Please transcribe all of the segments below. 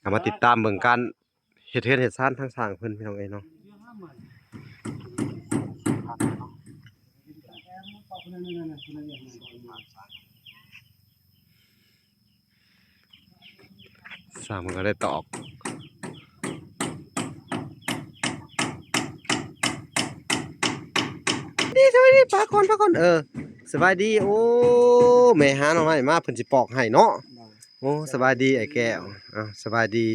ກໍມາຕິດຕາມເບິ່ງການເຮັດເຮືອນເຮັດຊານທາງຊ່າງເພິ່ນ ພີ່ນ້ອງເອີຍເນາະ. ຊ່າງມັນກໍໄດ້ຕອກ ດີ ສະບາຍດີ ປາກ່ອນ ປາກ່ອນ ເອີ ສະບາຍດີ. ໂອ້ ແມ່ຫາໜໍ່ໄມ້ມາ ເພິ່ນຊິປອກໃຫ້ເນາະ. ໂອ້ ສະບາຍດີອ້າຍແກ້ວ. ເອົ້າ ສະບາຍດີ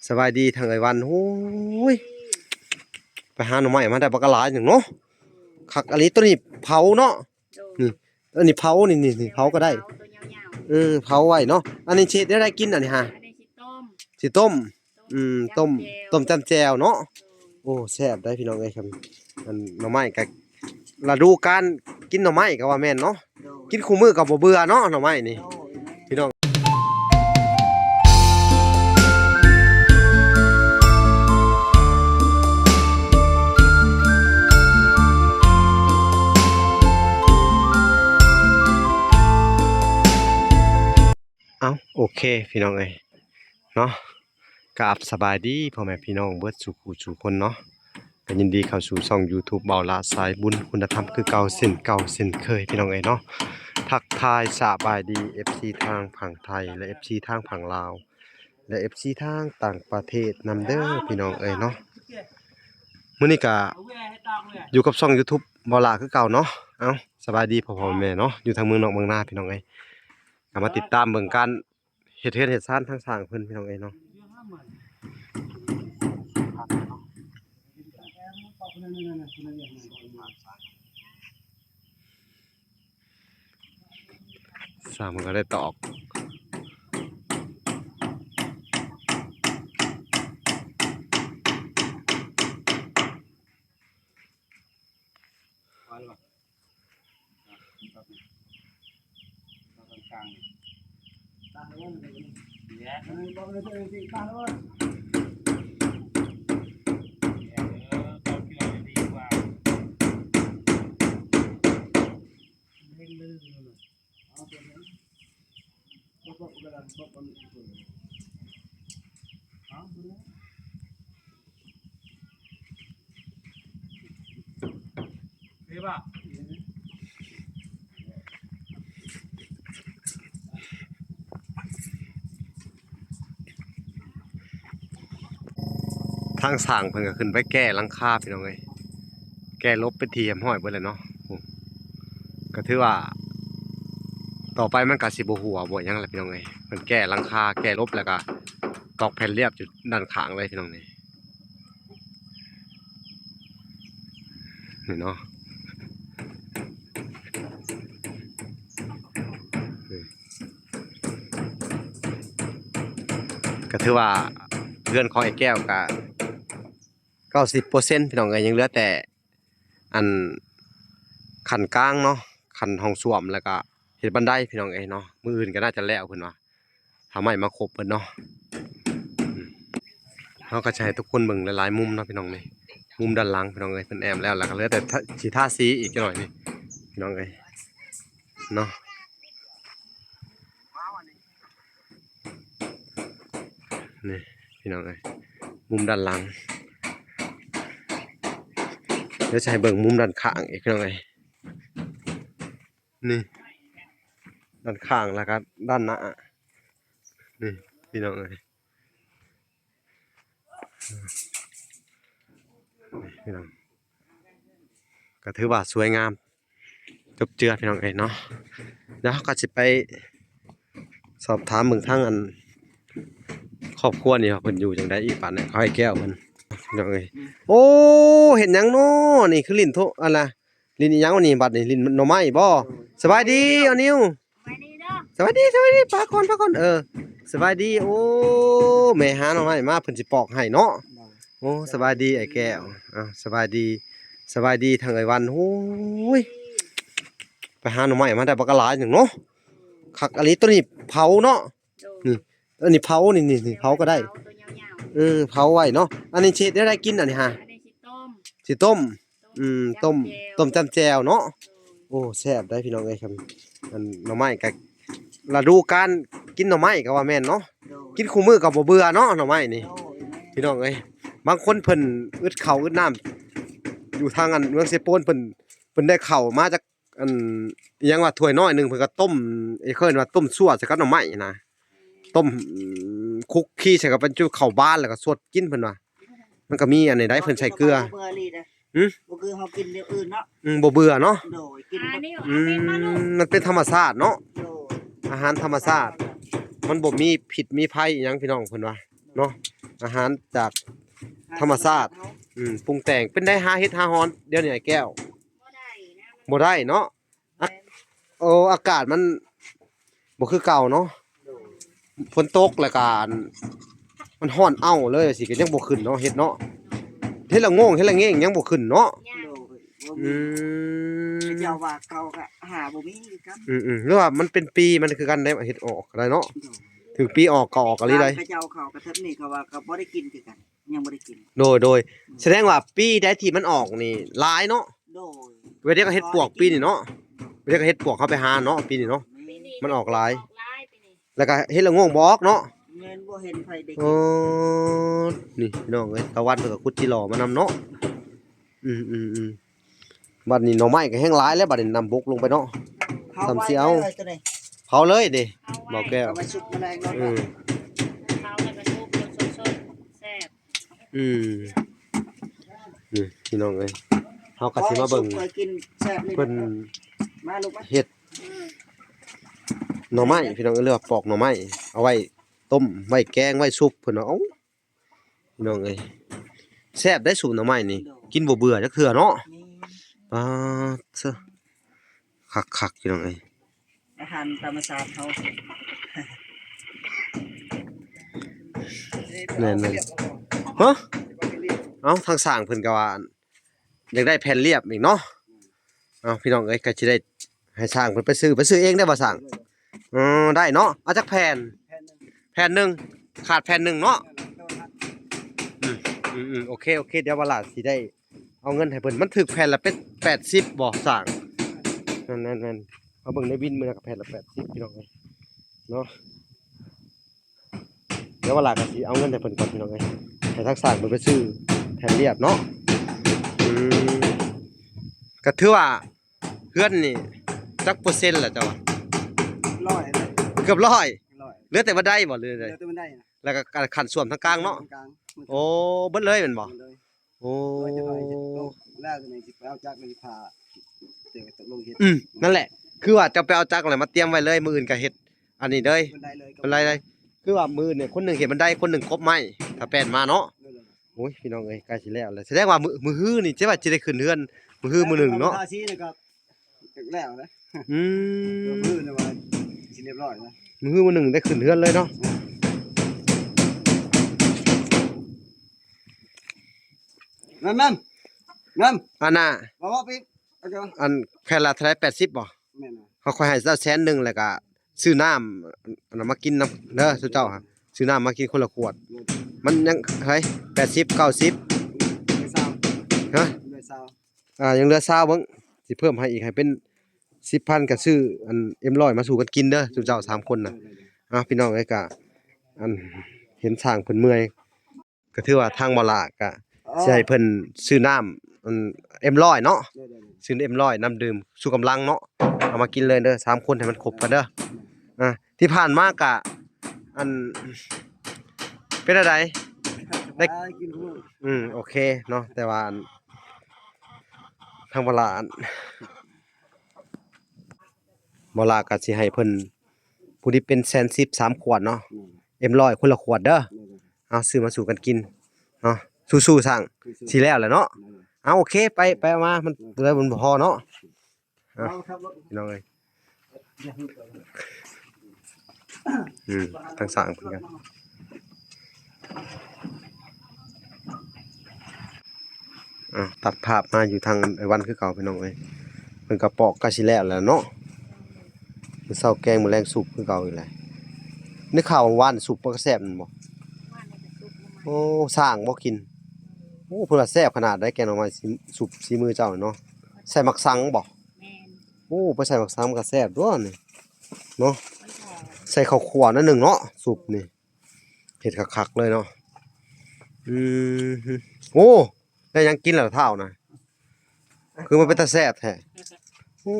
ສະບາຍດີທາງເອື້ອຍວັນ. ໂອ້ຍ ໄປຫາໜໍ່ໄມ້ມາໄດ້ບັກຫຼາຍໜຶ່ງເນາະ. ຄັກອີ່ຫຼີ ໂຕນີ້ເຜົາເນາະ. ໂດຍ ນີ້ ອັນນີ້ເຜົາ ນີ້ ນີ້ ນີ້ເຜົາກໍໄດ້. ເຜົາ ໂຕຍາວໆ ເອີ ເຜົາໄວ້ເນາະ. ອັນນີ້ຊິເຮັດແນວໃດກິນອັນນີ້ຫາ? ອັນນີ້ຊິຕົ້ມ ຊິຕົ້ມ ອືມ ຕົ້ມ ຈ້ຳແຈ່ວ ຕົ້ມຈ້ຳແຈ່ວເນາະ. ໂດຍ ໂອ້ ແຊບໄດ໋ພີ່ນ້ອງເອີຍ. ຄັນ ອັນໜໍ່ໄມ້ກໍ ລະດູການກິນໜໍ່ໄມ້ກໍວ່າແມ່ນເນາະ. ໂດຍ ກິນຄູ່ມື້ກໍບໍ່ເບື່ອເນາະ ໜໍ່ໄມ້ນີ້. ໂດຍ ພີ່ນ້ອງ ເອົ້າ ໂອເຄ ພີ່ນ້ອງເອີຍເນາະ. ກາບສະບາຍດີພໍ່ແມ່ພີ່ນ້ອງເບິດສູ່ຜູ້ສູ່ຄົນເນາະ. ກໍຍິນດີເຂົ້າສູ່ຊ່ອງ YouTube ເບົາຫຼ້າສາຍບຸນຄຸນນະທຳຄືເກົ່າເຊັ່ນເກົ່າເຊັ່ນເຄີຍ ພີ່ນ້ອງເອີຍເນາະ. ທັກທາຍສະບາຍດີ ເອັຟຊີ ທາງຝັ່ງໄທ ແລະ ເອັຟຊີ ທາງຝັ່ງລາວ ແລະ ເອັຟຊີ ທາງຕ່າງປະເທດນຳເດີ ພີ່ນ້ອງເອີຍເນາະ. ມື້ນີ້ກະຢູ່ກັບຊ່ອງ YouTube ເບົາຫຼ້າຄືເກົ່າເນາະ. ເອົ້າ ສະບາຍດີພໍ່ໆແມ່ໆເນາະ ຢູ່ທາງເມືອງນອກເມືອງນາ ພີ່ນ້ອງເອີຍ. ກໍມາຕິດຕາມເບິ່ງການ ເຮັດເຮືອນເຮັດຊານທາງຊ່າງເພິ່ນ ພີ່ນ້ອງເອີຍເນາະ. ຊ່າງມັນກໍໄດ້ຕອກ ທາງຊ່າງເພິ່ນກໍຂຶ້ນໄປແກ້ຫຼັງຄາ ພີ່ນ້ອງເອີຍ. ແກ້ລົບເປັນທີ່ຮຽບຮ້ອຍເບິດແລ້ວເນາະ. ໂອ້ ກໍຖືວ່າຕໍ່ໄປມັນກໍຊິບໍ່ຮົ່ວບໍ່ຫຍັງແຫຼະ ພີ່ນ້ອງເອີຍ. ເພິ່ນແກ້ຫຼັງຄາ ແກ້ລົບ ແລ້ວກໍຕອກແຜ່ນລຽບຢູ່ດ້ານຂ້າງເລີຍ ພີ່ນ້ອງ ນີ້ ນີ້ເນາະ. ກໍຖືວ່າເຮືອນຂອງອ້າຍແກ້ວກໍເກົ້າສິບເປີເຊັນ ພີ່ນ້ອງເອີຍ. ຍັງເຫຼືອແຕ່ອັນຂັ້ນກາງເນາະ ຂັ້ນຫ້ອງສ້ວມ ແລ້ວກໍເຮັດບັນໄດ ພີ່ນ້ອງເອີຍເນາະ. ມື້ອື່ນກໍໜ້າຈະແລ້ວເພິ່ນວ່າ ຖ້າໄມ້ມາຄົບເພິ່ນເນາະ. ອືມ ເຮົາກໍຈະໃຫ້ທຸກຄົນເບິ່ງຫຼາຍໆມຸມເນາະ ພີ່ນ້ອງ. ນີ້ມຸມດ້ານຫຼັງ ພີ່ນ້ອງເອີຍ ເພິ່ນແອ້ມແລ້ວ ແລ້ວກໍເຫຼືອແຕ່ທາ ຊິທາສີອີກຈັກໜ້ອຍນີ້ ພີ່ນ້ອງເອີຍເນາະ. ນີ້ພີ່ນ້ອງເອີຍ ມຸມດ້ານຫຼັງ. ດຽວຈະໃຫ້ເບິ່ງມຸມດ້ານຂ້າງອີກ ພີ່ນ້ອງເອີຍ. ນີ້ດ້ານຂ້າງ ແລ້ວກໍດ້ານໜ້າ ນີ້ພີ່ນ້ອງເອີຍ. ນີ້ພີ່ນ້ອງ ກໍຖືວ່າສວຍງາມຈົບເຈືອ ພີ່ນ້ອງເອີຍເນາະ. ແລ້ວເຮົາກໍຊິໄປສອບຖາມເບິ່ງທາງອັນຄອບຄົວນີ້ວ່າເພິ່ນຢູ່ຈັ່ງໃດອີກບາດນີ້ ເຂົາໃຫ້ແກ້ວເພິ່ນ ພີ່ນ້ອງເອີຍ. ໂອ້ ເຮັດຫຍັງເນາະນີ້ ຄືຫຼິ້ນໂທ ອັນລະ ຫຼິ້ນອີ່ຫຍັງວະນີ້ ບັດນີ້ຫຼິ້ນໜໍ່ໄມ້ບໍ່? ສະບາຍດີ ອານິວ. ສະບາຍດີເດີ ສະບາຍດີ ສະບາຍດີ ປາກ່ອນ ປາກ່ອນ ເອີ ສະບາຍດີ. ໂອ້ ແມ່ຫາໜໍ່ໄມ້ມາ ເພິ່ນຊິປອກໃຫ້ເນາະ. ໂອ້ ສະບາຍດີອ້າຍແກ້ວ. ເອົ້າ ສະບາຍດີ ສະບາຍດີທາງເອື້ອຍວັນ. ໂອ້ຍ ໄປຫາໜໍ່ໄມ້ມາໄດ້ບັກຫຼາຍໜຶ່ງເນາະ. ຄັກອີ່ຫຼີ ໂຕນີ້ເຜົາເນາະ. ໂດຍ ນີ້ ອັນນີ້ເຜົາ ນີ້ ນີ້ ນີ້ເຜົາກໍໄດ້. ເຜົາ ໂຕຍາວໆ ເອີ ເຜົາໄວ້ເນາະ. ອັນນີ້ຊິເຮັດແນວໃດກິນອັນນີ້ຫາ? ອັນນີ້ຊິຕົ້ມ ຊິຕົ້ມ ອືມ ຕົ້ມ ຕົ້ມຈ້ຳແຈ່ວເນາະ. ໂດຍ ໂອ້ ແຊບໄດ໋ພີ່ນ້ອງເອີຍ. ຄັນ ອັນໜໍ່ໄມ້ກໍ ລະດູການກິນໜໍ່ໄມ້ກໍວ່າແມ່ນເນາະ. ໂດຍ ກິນຄູ່ມື້ກໍບໍ່ເບື່ອເນາະ ໜໍ່ໄມ້ນີ້ ໂດຍ ພີ່ນ້ອງເອີຍ. ບາງຄົນເພິ່ນອຶດເຂົ້າອຶດນ້ຳ ຢູ່ທາງອັນເມືອງເຊໂປນ ເພິ່ນ ເພິ່ນໄດ້ເຂົ້າມາຈາກ ອັນ ອີ່ຫຍັງວ່າ ຖ້ວຍນ້ອຍໜຶ່ງ ເພິ່ນກໍຕົ້ມ ເອີ້ນວ່າຕົ້ມຊົ່ວໃສ່ກັບໜໍ່ໄມ້ນະ ຕົ້ມຄຸກຄີໃສ່ກັບເຂົ້າບານ ແລ້ວກໍສົດກິນ ເພິ່ນວ່າ. ມັນກໍມີອັນນີ້ໄດ໋ ເພິ່ນໃສ່ເກືອ. ບໍ່ເບື່ອອີ່ຫຼີເດ້ ຫື? ບໍ່ຄືເຮົາກິນແນວອື່ນເນາະ. ອືມ ບໍ່ເບື່ອເນາະ. ໂດຍ ກິນ ອືມ ມັນເປັນທຳມະຊາດເນາະ. ໂດຍ ອາຫານທຳມະຊາດ ມັນບໍ່ມີພິດມີໄພອີ່ຫຍັງ ພີ່ນ້ອງ ເພິ່ນວ່າເນາະ. ອາຫານຈາກທຳມະຊາດ ອືມ ປຸງແຕ່ງ. ເປັນໄດ ຫາເຫັດຫາຫອນດຽວນີ້ ອ້າຍແກ້ວ? ບໍ່ໄດ້ນະ ບໍ່ໄດ້ເນາະ. ອາ ໂອ້ ອາກາດມັນບໍ່ຄືເກົ່າເນາະ. ໂດຍ ຝົນຕົກແລ້ວກະ ອັນ ມັນຮ້ອນເອົ້າເລີຍ ຊິກະຍັງບໍ່ຂຶ້ນເນາະ ເຫັດເນາະ. ເຫັດລະໂງງ ເຫັດລະເງງ ຍັງບໍ່ຂຶ້ນເນາະ. ຍັງ ໂດຍ ບໍ່ມີ ອືມ ເຂົາເຈົ້າວ່າເຂົາກະຫາບໍ່ມີຄືກັນ. ອືມໆ ຫຼືວ່າມັນເປັນປີມັນຄືກັນໄດ໋ ເຫັດອອກກໍໄດ້ເນາະ. ໂດຍ ຖືກປີອອກກໍອອກອີ່ຫຼີໄດ໋. ເຂົາເຈົ້າເຂົາກະເຖິງນີ້ ເຂົາວ່າກໍບໍ່ໄດ້ກິນຄືກັນ ຍັງບໍ່ໄດ້ກິນ. ໂດຍໆ ອືມ ສະແດງວ່າປີໃດທີ່ມັນອອກນີ້ຫຼາຍເນາະ. ໂດຍ ເວລາເຮັດປວກປີນີ້ເນາະ ເວລາເຮັດປວກເຮົາໄປຫາເນາະ ປີນີ້ເນາະ ແມ່ນ ມັນອອກຫຼາຍ ອອກຫຼາຍປີນີ້ ແລ້ວກໍເຫັດລະໂງງບໍ່ອອກເນາະ. ແມ່ນ ບໍ່ເຫັນໃຜໄດ້ກິນ. ໂອ້ ນີ້ພີ່ນ້ອງເອີຍ ຕາວັນເພິ່ນກໍຂຸດຈີ່ຫຼໍ່ມານຳເນາະ. ອືມໆໆ ບັດນີ້ໜໍ່ໄມ້ກໍແຮງຫຼາຍແລ້ວ ບັດນີ້ນ້ຳບົກລົງໄປເນາະ. ເຜົາ ສ່ຳຊິເອົາ ເລີຍໂຕນີ້ ເຜົາເລີຍເດ້ ເຜົາໄວ້ ບ່າວແກ້ວ ເອົາໄວ້ສຸກມື້ແລງເນາະ. ອືມ ເຜົາແລ້ວກໍສຸກສົດໆ ແຊບ. ອືມ ນີ້ພີ່ນ້ອງເອີຍ ເຮົາກໍຊິມາເບິ່ງ ເພິ່ນເຮັດໜໍ່ໄມ້ພີ່ນ້ອງເອີຍ ຫຼືວ່າປອກໜໍ່ໄມ້ ເອົາໄວ້ຕົ້ມ ໄວ້ແກງ ໄວ້ຊຸບ ເພິ່ນວ່າ. ເອົ້າ ພີ່ນ້ອງເອີຍ ແຊບໄດ໋ຊຸບໜໍ່ໄມ້ນີ້ ກິນບໍ່ເບື່ອຈັກເທື່ອເນາະ. ປາດເຊີ ຄັກໆ ພີ່ນ້ອງເອີຍ ອາຫານທຳມະຊາດເຮົາ. ແມ່ນໆ ຮະ ເອົ້າ ທາງຊ່າງເພິ່ນກໍວ່າ ຢາກໄດ້ແຜ່ນລຽບອີກເນາະ. ເອົາ ພີ່ນ້ອງເອີຍ ກໍຊິໄດ້ໃຫ້ຊ່າງເພິ່ນໄປຊື້ ໄປຊື້ເອງໄດ້ບໍ່ຊ່າງ? ເອີ ໄດ້ເນາະ ເອົາຈັກແຜ່ນ? ແຜ່ນໜຶ່ງ ຂາດແຜ່ນໜຶ່ງເນາະ. ອືມໆໆ ໂອເຄໆ ດຽວວາລາຊິໄດ້ ເອົາເງິນໃຫ້ເພິ່ນ ມັນຖືກແຜ່ນລະເປັນແປດສິບບໍ່ຊ່າງ? ແມ່ນໆໆ ເຮົາເບິ່ງໃນບິນມື້ນັ້ນກໍແຜ່ນລະແປດສິບ ພີ່ນ້ອງເອີຍເນາະ. ດຽວວາລາກໍຊິເອົາເງິນໃຫ້ເພິ່ນກ່ອນ ພີ່ນ້ອງເອີຍ ໃຫ້ທາງຊ່າງເພິ່ນໄປຊື້ແຜ່ນລຽບເນາະ. ອືມ ກໍຖືວ່າເຮືອນນີ້ຈັກເປີເຊັນລະເຈົ້າວ່າ? ຮ້ອຍ ເກືອບຮ້ອຍ ຮ້ອຍ ເຫຼືອແຕ່ບັນໄດບໍ່ ຫຼືໃດ? ເຫຼືອແຕ່ບັນໄດນະ ແລ້ວກໍຂັ້ນສ້ວມທາງກາງເນາະ. ໂອ້ ເບິດເລີຍແມ່ນບໍ່? ໂອ້ ແລ້ວຈັ່ງໃດຊິລົງ ແລ້ວຈັ່ງໃດຊິໄປເອົາຈັກ ຊິພາ ອືມ ນັ້ນແຫຼະ ຄືວ່າເຈົ້າໄປເອົາຈັກແລ້ວມາຕຽມໄວ້ເລີຍ ມື້ອື່ນກໍເຮັດອັນນີ້ເລີຍ ບັນໄດເລີຍ ບັນໄດເລີຍ. ຄືວ່າມື້ອື່ນນີ້ ຄົນໜຶ່ງເຮັດບັນໄດ ຄົນໜຶ່ງກົບໄມ້ ຖ້າແປນມາເນາະ. ໂອ້ຍ ພີ່ນ້ອງເອີຍ ໃກ້ຊິແລ້ວແລ້ວ ສະແດງວ່າມື້ ມື້ຮືນີ້ ຈະວ່າຊິໄດ້ຂຶ້ນເຮືອນມື້ຮືມື້ໜຶ່ງເນາະ. ທາສີນີ້ກໍ ແລ້ວແຫຼະ. ອືມ ມື້ນີ້ວ່າຊິລຽບຮ້ອຍນະ ມື້ຮືມື້ໜຶ່ງໄດ້ຂຶ້ນເຮືອນເລີຍເນາະ. ແມ່ນໆ ແມ່ນ ອັນນ່າ ເວົ້າໆ ອັນແຜ່ນລະເທົ່າໃດ ແປດສິບບໍ່? ແມ່ນ ເຮົາຂ້ອຍໃຫ້ເຈົ້າແສນໜຶ່ງ ແລ້ວກະຊື້ນ້ຳອັນນັ້ນມາກິນນຳເດີ ຊຸມເຈົ້າຫາ ຊື້ນ້ຳມາກິນຄົນລະຂວດ. ມັນຍັງເທົ່າໃດ ແປດສິບ ເກົ້າສິບ ເຫຼືອຊາວ ຮະ ເຫຼືອຊາວ ອ່າ ຍັງເຫຼືອຊາວ ເບິ່ງ ຊິເພີ່ມໃຫ້ອີກ ໃຫ້ເປັນສິບພັນ ກໍຊື້ອັນເອັມຮ້ອຍມາສູ່ກັນກິນເດີ ຊຸມເຈົ້າສາມຄົນນະ. ອ່າ ພີ່ນ້ອງເອີຍ ກະອັນເຫັນຊ່າງເພິ່ນເມື່ອຍ ກໍຖືວ່າທາງບໍ່ຫຼ້າກະຊິໃຫ້ເພິ່ນຊື້ນ້ຳອັນເອັມຮ້ອຍເນາະ ຊື້ເອັມຮ້ອຍ ນ້ຳດື່ມຊູກຳລັງເນາະ ເອົາມາກິນເລີຍເດີ ສາມຄົນໃຫ້ມັນຄົບກັນເດີ. ອ່າ ທີ່ຜ່ານມາກະ ອັນ ເປັນແນວໃດ ໄດ້ ອືມ ໂອເຄເນາະ ແຕ່ວ່າອັນ ທາງບໍ່ຫຼ້າ ບໍ່ຫຼ້າກໍຊິໃຫ້ເພິ່ນ ຜູ້ທີ່ເປັນແສນສິບ ສາມຂວດເນາະ ອືມ ເອັມຮ້ອຍ ຄົນລະຂວດເດີ. ອືມ ເອົາ ຊື້ມາສູ່ກັນກິນເນາະ ສູ້ໆ ຊ່າງ ສູ້ໆ ຊິແລ້ວແຫຼະເນາະ. ອືມ ເອົາ ໂອເຄ ໄປ ໄປເອົາມາ ມັນ ອືມ ເຫຼືອມັນບໍ່ພໍເນາະ. ເອົາ ເອົາ ພີ່ນ້ອງເອີຍ ອືມ ທາງສ້າງເພິ່ນກັນ ອ່າ ຕັດພາບມາຢູ່ທາງອ້າຍວັນຄືເກົ່າ ພີ່ນ້ອງເອີຍ ເພິ່ນກໍປອກໃກ້ຊິແລ້ວແລ້ວເນາະ. ມື້ເຊົ້າແກງ ມື້ແລງສຸບຄືເກົ່າອີກແຫຼະ. ໄດ້ຂ່າວວ່າວານສຸບກໍແຊບແມ່ນບໍ່? ໂອ້ ຊ່າງບໍ່ກິນ. ໂອ້ ເພິ່ນວ່າແຊບຂະໜາດໃດ ແກງໜໍ່ໄມ້ ສຸບສີມືເຈົ້າເນາະ. ໃສ່ໝາກສັງບໍ່? ແມ່ນ ໂອ້ ໄປໃສ່ໝາກສັງມັນກໍແຊບຕົວະນີ້ເນາະ. ມັນຫອມ ໃສ່ເຂົ້າຂົ້ວໜ້ອຍໜຶ່ງເນາະ ສຸບນີ້. ເຮັດຄັກໆເລີຍເນາະ. ອືມ ໂອ້ ໄດ້ຫຍັງກິນແລ້ວທ້າວນະ? ຄືມັນເປັນຕາແຊບແທ້. ໂອ້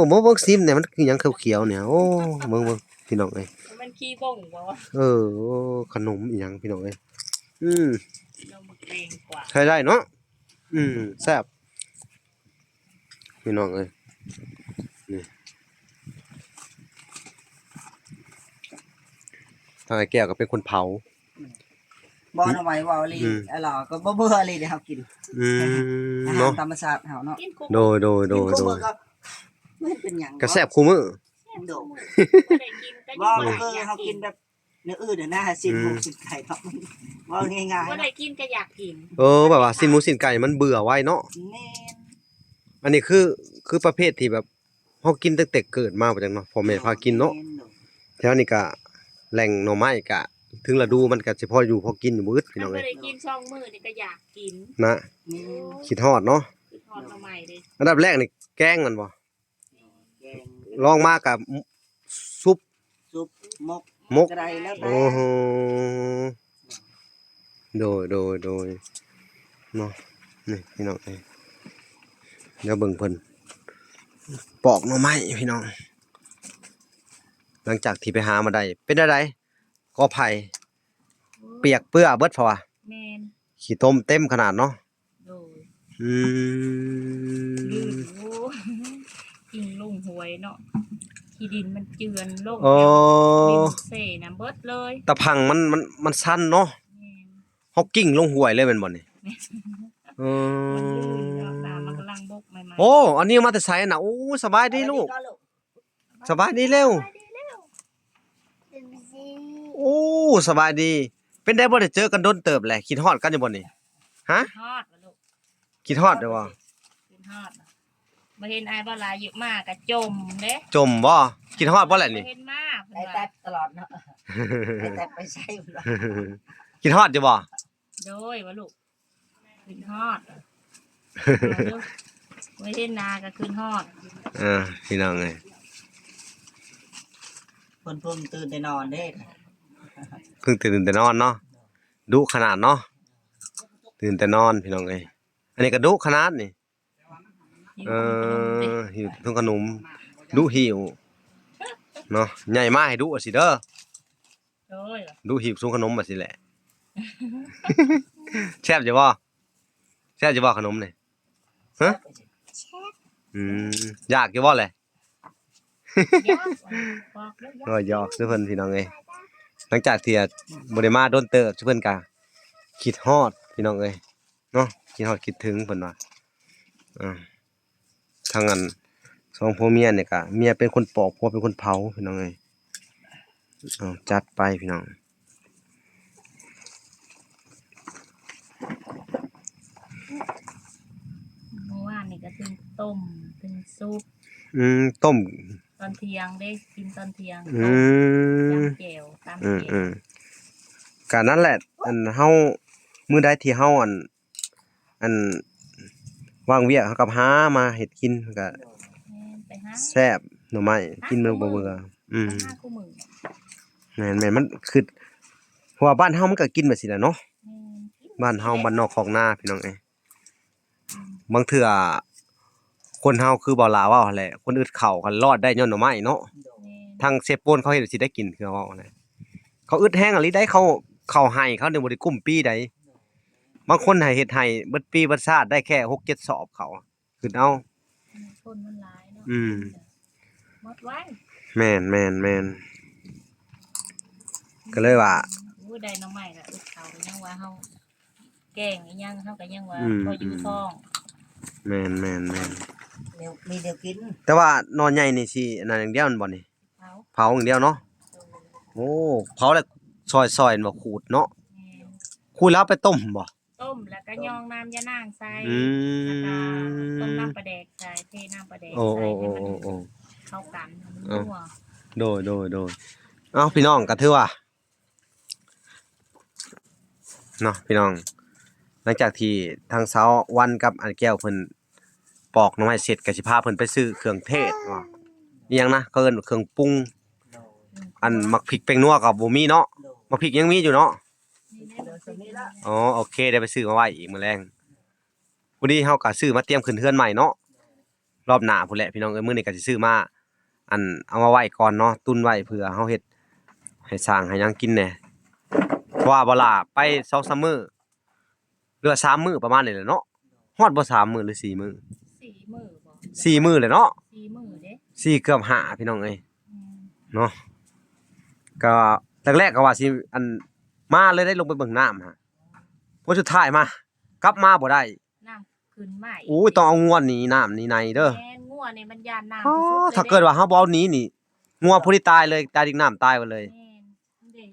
ເບິ່ງໆ ຊິມແດ່ ມັນຄືຫຍັງຂຽວໆນີ້? ໂອ້ ເບິ່ງໆ ພີ່ນ້ອງເອີຍ ມັນຂີ້ບົ້ງບໍ່? ເອີ ໂອ້ ຂະໜົມອີ່ຫຍັງ ພີ່ນ້ອງເອີຍ. ອືມ ຂະໜົມແຕງກວາ ໃຊ້ໄດ້ເນາະ. ອືມ ແຊບ ພີ່ນ້ອງເອີຍ. ນີ້ ທາງອ້າຍແກ້ວກໍເປັນຄົນເຜົາ. ບໍ່ ໜໍ່ໄມ້ເວົ້າອີ່ຫຼີ ອືມ ອະຫຼໍ່ກໍບໍ່ເບື່ອອີ່ຫຼີເດ້ເຮົາກິນ. ອືມ ອາຫານ ເນາະ ທຳມະຊາດເຮົາເນາະ. ໂດຍ ໂດຍ ໂດຍ ກິນ ໂດຍ ບໍ່ເປັນຫຍັງ ກໍແຊບຄູ່ມື້. ໂດຍ ບໍ່ໄດ້ກິນກໍ ເວົ້າ ຢາກກິນ ຄືເຮົາກິນແບບ ແນວອື່ນນະ ຊີ້ນໝູ ອືມ ຊີ້ນໄກ່ເນາະ ເວົ້າງ່າຍໆ ບໍ່ໄດ້ກິນກໍຢາກກິນ. ເອີ ແບບວ່າຊີ້ນໝູຊີ້ນໄກ່ມັນເບື່ອໄວເນາະ. ແມ່ນ ອັນນີ້ຄື ຄືປະເພດທີ່ແບບເຮົາກິນຕັ້ງແຕ່ເກີດມາບໍ່ຈັກເນາະ ພໍ່ແມ່ພາກິນເນາະ. ແມ່ນ ແຖວນີ້ກະແຫຼ່ງໜໍ່ໄມ້ກະເຖິງລະດູມັນກະຊິພໍຢູ່ພໍກິນຢູ່ ບໍ່ອຶດ ພີ່ນ້ອງເອີຍ. ຄັນບໍ່ໄດ້ກິນສອງມື້ນີ້ກໍຢາກກິນນະ. ແມ່ນ ໂອ້ຍ ຄິດຮອດເນາະ ຄິດຮອດໜໍ່ໄມ້ເດ້. ອັນດັບແລກນີ້ແກງມັນບໍ່? ແກງ ລອງມາກະ ຊຸບ ຊຸບ ໝົກ ໝົກ ກໍໄດ້ແລ້ວແຕ່. ໂອ້ໂຫ ໂດຍ ໂດຍ ໂດຍ ເນາະ. ນີ້ພີ່ນ້ອງເອີຍ ດຽວເບິ່ງເພິ່ນປອກໜໍ່ໄມ້ພີ່ນ້ອງ ຫຼັງຈາກທີ່ໄປຫາມາໄດ້. ເປັນແນວໃດ? ກໍໄຜ່ ໂອ້ຍ ປຽກເປື້ອເບິດ ເພາະວ່າ ແມ່ນ ຂີ້ຕົມເຕັມຂະໜາດເນາະ. ໂດຍ ອືມ ລື່ນ ໂອ້ ກິ່ງລົງຫ້ວຍເນາະ ຂີ້ດິນມັນເຈື່ອນລົງ. ໂອ້ ດິນເຊນະເບິດເລີຍ ຕາພັງມັນ ມັນ ມັນຊັນເນາະ. ແມ່ນ ເຮົາກິ່ງລົງຫ້ວຍເລີຍແມ່ນບໍ່ນີ້? ແມ່ນ ເອີ ມັນລື່ນເນາະ ນ້ຳມັນກຳລັງບົກໃໝ່ໆ. ໂອ້ ອັນນີ້ມາແຕ່ໃສນະ? ໂອ້ ສະບາຍດີລູກ ສະບາຍດີເລັວ. ໂອ້ ສະບາຍດີ. ເປັນໃດ ບໍ່ໄດ້ເຈີກັນດົນເຕີບແຫຼະ ຄິດຮອດກັນຢູ່ບໍ່ນີ້? ຮະ? ຄິດຮອດບໍ່ລູກ? ຄິດຮອດຢູ່ບໍ່? ຄິດຮອດ. ບໍ່ເຫັນອ້າຍບໍ່ຫຼາຍຢູ່ ມາກໍຈົ່ມເດ້. ຈົ່ມບໍ່? ຄິດຮອດບໍ່ແຫຼະນີ້? ບໍ່ເຫັນມາ ໄດ້ແຕັບຕະຫຼອດເນາະ ໄດ້ແຕັບໄປໃສ ຄິດຮອດຢູ່ບໍ່? ໂດຍ ວ່າລູກ ຂຶ້ນຮອດ ເອົາຢູ່ ໄວ້ເຫັນໜ້າກໍຂຶ້ນຮອດ. ເອີ ພີ່ນ້ອງເອີຍ ເພິ່ນເພິ່ງຕື່ນແຕ່ນອນເດ້ ເພິ່ງຕື່ນແຕ່ນອນເນາະ ດຸຂະໜາດເນາະ ຕື່ນແຕ່ນອນ ພີ່ນ້ອງເອີຍ. ອັນນີ້ກໍດຸຂະໜາດນີ້. ເອີ ຫິ້ວຖົງຂະໜົມ ດຸຫິ້ວເນາະ ໃຫຍ່ມາໃຫ້ດຸວ່າຊີ້ເດີ. ໂດຍ ດຸຫິ້ວຖົງຂະໜົມວ່າຊີ້ແຫຼະ. ແຊບຢູ່ບໍ່? ແຊບຢູ່ບໍ່ຂະໜົມນີ້? ຮະ? ແຊບ. ອືມ ຢາກຢູ່ບໍ່ແຫຼະ? ຢາກ ບອກເດີ ຢາກ ກໍຢອກສູ່ເພິ່ນ ພີ່ນ້ອງເອີຍ. ຫຼັງຈາກທີ່ບໍ່ໄດ້ມາດົນເຕີບ ເພິ່ນກໍຄິດຮອດ ພີ່ນ້ອງເອີຍ ເນາະ ຄິດຮອດຄິດເຖິງເພິ່ນວ່າ. ອ່າ ທາງອັນສອງຜົວເມຍນີ້ກະ ເມຍເປັນຄົນປອກ ຜົວເປັນຄົນເຜົາ ພີ່ນ້ອງເອີຍ. ເອົາ ຈັດໄປພີ່ນ້ອງ. ເມື່ອວານນີ້ກໍເຖິງຕົ້ມເຖິງສຸບ. ອືມ ຕົ້ມຕອນທ່ຽງເດ້ ກິນຕອນທ່ຽງ. ອືມ ຕົ້ມ ຈ້ຳແຈ່ວ ຕຳແຈ່ວ. ອືມ ກະນັ້ນແຫຼະ ອັນເຮົາ ມື້ໃດທີ່ເຮົາ ອັນ ອັນ ວ່າງວຽກເຮົາກໍຫາມາເຮັດກິນ ມັນກໍ ແມ່ນ ໄປຫາ ແຊບ ໜໍ່ໄມ້ ກິນ ຫາ ມື້ບໍ່ເບື່ອ. ອືມ ໄປຫາຄູ່ມື້. ແມ່ນໆ ມັນຄື ເພາະວ່າບ້ານເຮົາມັນກໍກິນແບບຊີ້ແຫຼະເນາະ. ແມ່ນ ບ້ານເຮົາ ກິນແບບ ບ້ານນອກຄອກນາ ພີ່ນ້ອງເອີຍ. ອືມ ບາງເທື່ອຄົນເຮົາຄືບ່າວຫຼ້າເວົ້າຫັ້ນແຫຼະ ຄົນອຶດເຂົ້າກໍລອດໄດ້ຍ້ອນໜໍ່ໄມ້ເນາະ. ແມ່ນ ທາງເຊໂປນເຂົາເຮັດຊິໄດ້ກິນ ຄືເວົ້າຫັ້ນແຫຼະ. ເຂົາອຶດແຮງອີ່ຫຼີໄດ໋ ເຂົາ ເຂົ້າໄຮ່ເຂົານີ້ບໍ່ໄດ້ກຸ້ມປີໃດ. ບາງຄົນໃຫ້ເຮັດໄຮ່ເບິດປີເບິດຊາດໄດ້ແຄ່ຫົກເຈັດສອບເຂົ້າ ຂຶ້ນເອົາ. ອືມ ຄົນມັນຫຼາຍເນາະ. ອືມ ໝົດໄວ. ແມ່ນໆໆ ກໍເລີຍວ່າ ໂອ້ຍ ໄດ້ໜໍ່ໄມ້ລະອຶດເຂົ້າ ກໍຍັງວ່າເຮົາແກງອີ່ຫຍັງ ເຮົາກໍຍັງວ່າ ອືມ ພໍຢູ່ທ້ອງ. ແມ່ນໆໆ ແນວ ມີແນວກິນ. ແຕ່ວ່າໜໍ່ໃຫຍ່ນີ້ຊິອັນນັ້ນຢ່າງດຽວແມ່ນບໍ່ນີ້? ເຜົາ ເຜົາຢ່າງດຽວເນາະ. ໂດຍ ໂອ້ ເຜົາແລ້ວຊອຍໆ ແມ່ນບໍ່? ຂູດເນາະ. ແມ່ນ ຂູດແລ້ວເອົາໄປຕົ້ມບໍ່? ຕົ້ມ ແລ້ວກໍ ຕົ້ມ ຍອງນ້ຳຢານາງໃສ່. ອືມ ແລ້ວກໍຕົ້ມນ້ຳປາແດກໃສ່ ເທນ້ຳປາແດກໃສ່. ໂອ້ ໃຫ້ມັນ ໂອ້ ໂອ້ ເຂົ້າກັນ ໃຫ້ມັນ ເອີ ນົວ. ໂດຍ ໂດຍ ໂດຍ. ເອົ້າ ພີ່ນ້ອງ ກໍຖືວ່າ ເນາະ ພີ່ນ້ອງ ຫຼັງຈາກທີ່ທາງສາວວັນກັບອັນແກ້ວເພິ່ນປອກໜໍ່ໄມ້ເສັດ ກໍຊິພາເພິ່ນໄປຊື້ເຄື່ອງເທດ ອີ່ຫຍັງນະ ເຂົາເອີ້ນເຄື່ອງປຸງ. ໂດຍ ອັນໝາກພິກແປ້ງນົວກໍບໍ່ມີເນາະ. ໂດຍ ໝາກພິກຍັງມີຢູ່ເນາະ. ອໍ ໂອເຄ ດຽວໄປຊື້ມາໄວ້ອີກມື້ແລງ. ພໍດີເຮົາກໍຊື້ມາຕຽມຂຶ້ນເຮືອນໃໝ່ເນາະ ລອບໜ້າພຸ້ນແຫຼະພີ່ນ້ອງເອີຍ. ມື້ນີ້ກໍຊິຊື້ມາ ອັນ ເອົາມາໄວ້ກ່ອນເນາະ ຕຸນໄວ້ເພື່ອເຮົາເຮັດໃຫ້ສ້າງໃຫ້ຫຍັງກິນແດ່ ເພາະວ່າບໍ່ຫຼ້າໄປສອງສາມມື້ ຫຼືວ່າສາມມື້ປະມານນີ້ແຫຼະເນາະ. ຮອດບໍ່ ສາມມື້ ຫຼື ສີ່ມື້? ສີ່ມື້ບໍ? ສີ່ມື້ແຫຼະເນາະ. ສີ່ມື້ເດ້ ສີ່ ເກືອບຫ້າ ພີ່ນ້ອງເອີຍ. ແມ່ນ ເນາະ ກໍແລກໆ ກໍວ່າຊິ ອັນ ມາເລີຍໄດ້ ລົງໄປເບິ່ງນ້ຳຫັ້ນ ຜົນສຸດທ້າຍມາ ກັບມາບໍ່ໄດ້ ນ້ຳຂຶ້ນມາອີກ. ໂອ້ຍ ຕ້ອງເອົາງົວໜີນ້ຳໜີໃນເດີ. ແມ່ນ ງົວນີ້ມັນຢ້ານນ້ຳ ອໍ ທີ່ສຸດເລີຍເດ້. ຖ້າເກີດວ່າເຮົາບໍ່ເອົາໜີນີ້ ງົວຜູ້ນີ້ຕາຍເລີຍ ຕາຍດິກນ້ຳຕາຍໄປເລີຍ. ແມ່ນເດ້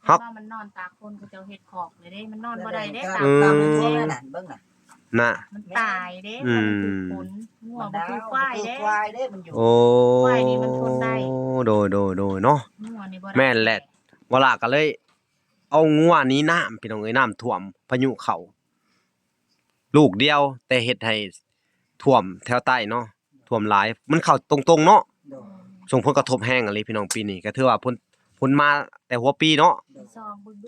ເຮົາ ເຫັນວ່າມັນນອນຕາກຝົນ ເຂົາເຈົ້າເຮັດຄອກເລີຍເດ້ ມັນນອນບໍ່ໄດ້ເດ້. ຕາກ ອືມ ຕາກຝົນ ເບິ່ງນະ ເບິ່ງນະ ນະ ມັນຕາຍເດ້. ອືມ ມັນຖືກຝົນ ງົວບໍ່ຄືຄວາຍເດ້ ມັນດາວ ບໍ່ຄືຄວາຍເດ້ ມັນຢູ່ ໂອ້ ຄວາຍນີ້ມັນທົນໄດ້. ໂດຍ ໂດຍ ໂດຍ ເນາະ ງົວນີ້ບໍ່ໄດ້. ແມ່ນແຫຼະ ວະລາກໍເລີຍ ເອົາງົວໜີນ້ຳ ພີ່ນ້ອງເອີຍ. ນ້ຳຖ້ວມ ພາຍຸເຂົ້າລູກດຽວ ແຕ່ເຮັດໃຫ້ຖ້ວມແຖວໃຕ້ເນາະ ຖ້ວມຫຼາຍ ມັນເຂົ້າຕົງໆເນາະ. ໂດຍ ສົ່ງຜົນກະທົບແຮງອີ່ຫຼີພີ່ນ້ອງ. ປີນີ້ກໍຖືວ່າຝົນ ຝົນມາແຕ່ຫົວປີເນາະ. ໂດຍ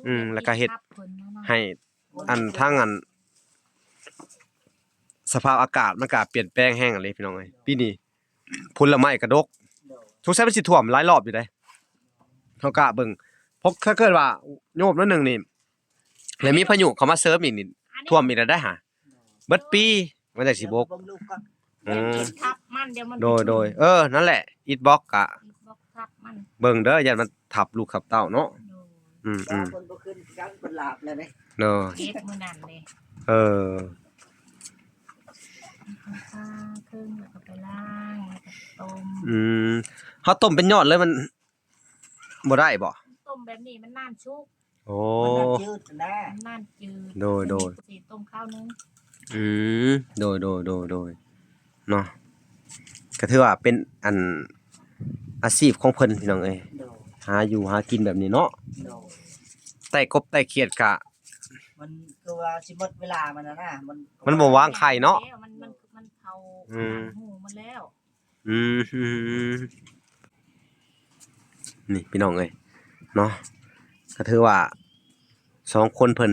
ອືມ ແລ້ວກໍເຮັດໃຫ້ ອັນ ທາງ ອັນ ສະພາບອາກາດມັນກໍປ່ຽນແປງແຮງອີ່ຫຼີພີ່ນ້ອງເອີຍ. ປີນີ້ຜົນລະໄມ້ກະດົກ. ໂດຍ ສົງໄສມັນຊິຖ້ວມຫຼາຍລອບຢູ່ເດ້ ເຮົາກະເບິ່ງ ເພາະ ຖ້າເກີດວ່າໂຍບໜ້ອຍໜຶ່ງນີ້ ແລ້ວມີພາຍຸເຂົ້າມາເສີມອີກນີ້ ຖ້ວມອີກແລ້ວໄດ໋ຫາ ເບິດປີມັນຈັ່ງຊິບົກ. ເບິ່ງລູກກ່ອນ ອືມ ດຽວມັນທັບມັນ ດຽວມັນ ໂດຍ ໂດຍ ເອີ ນັ້ນແຫຼະ ອິດບລັອກກະ ອິດບລັອກທັບມັນ ເບິ່ງເດີ ຢ້ານມັນທັບລູກທັບເຕົ້າເນາະ. ໂດຍ ອືມໆ ເພິ່ນບໍ່ຂຶ້ນກັນ ເພິ່ນຫຼາບແລ້ວເດ້. ໂດຍ ເກັບມື້ນັ້ນເດ້ ເອີ ເອົາຄາເຄິ່ງ ແລ້ວກໍໄປລ້າງ ແລ້ວກໍຕົ້ມ. ອືມ ເຮົາຕົ້ມເປັນຍອດເລີຍ ມັນບໍ່ໄດ້ບໍ? ຕົ້ມແບບນີ້ມັນນ້ຳຊຸກ. ໂອ້ ມັນນ້ຳຈືດນະ ມັນນ້ຳຈືດ. ໂດຍ ໂດຍ ຊິຕົ້ມຄາວໜຶ່ງ. ອືມ ໂດຍ ໂດຍ ໂດຍ ໂດຍ ເນາະ ກໍຖືວ່າເປັນ ອັນ ອາຊີບຂອງເພິ່ນພີ່ນ້ອງເອີຍ. ໂດຍ ຫາຢູ່ຫາກິນແບບນີ້ເນາະ. ໂດຍ ໄຕ້ກົບໄຕ້ຂຽດກະ ມັນຄືວ່າຊິໝົດເວລາມັນນະ ມັນ ມັນບໍ່ວາງໄຂ່ເນາະ. ມັນ ມັນ ມັນເຂົ້າ ອືມ ຫາງຫູມັນແລ້ວ. ອືມ ນີ້ພີ່ນ້ອງເອີຍເນາະ ກໍຖືວ່າສອງຄົນເພິ່ນ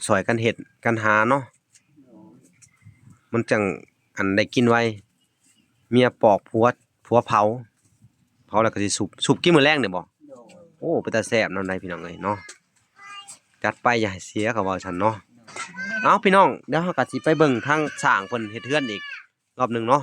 ຊ່ອຍກັນເຮັດກັນຫາເນາະ ມັນຈັ່ງ ອັນ ໄດ້ກິນໄວ. ເມຍປອກ ຜົວ ຜົວເຜົາ ເຜົາແລ້ວກໍຊິສຸບ ສຸບກິນມື້ແລງນີ້ບໍ? ໂດຍ ໂອ້ ເປັນຕາແຊບນຳໃດ໋ພີ່ນ້ອງເອີຍເນາະ. ຈັດໄປຢ່າໃຫ້ເສຍ ເຂົາເວົ້າຊັ້ນເນາະ. ເອົາ ພີ່ນ້ອງ ດຽວເຮົາກໍຊິໄປເບິ່ງທາງຊ່າງເພິ່ນເຮັດເຮືອນອີກ ລອບໜຶ່ງເນາະ.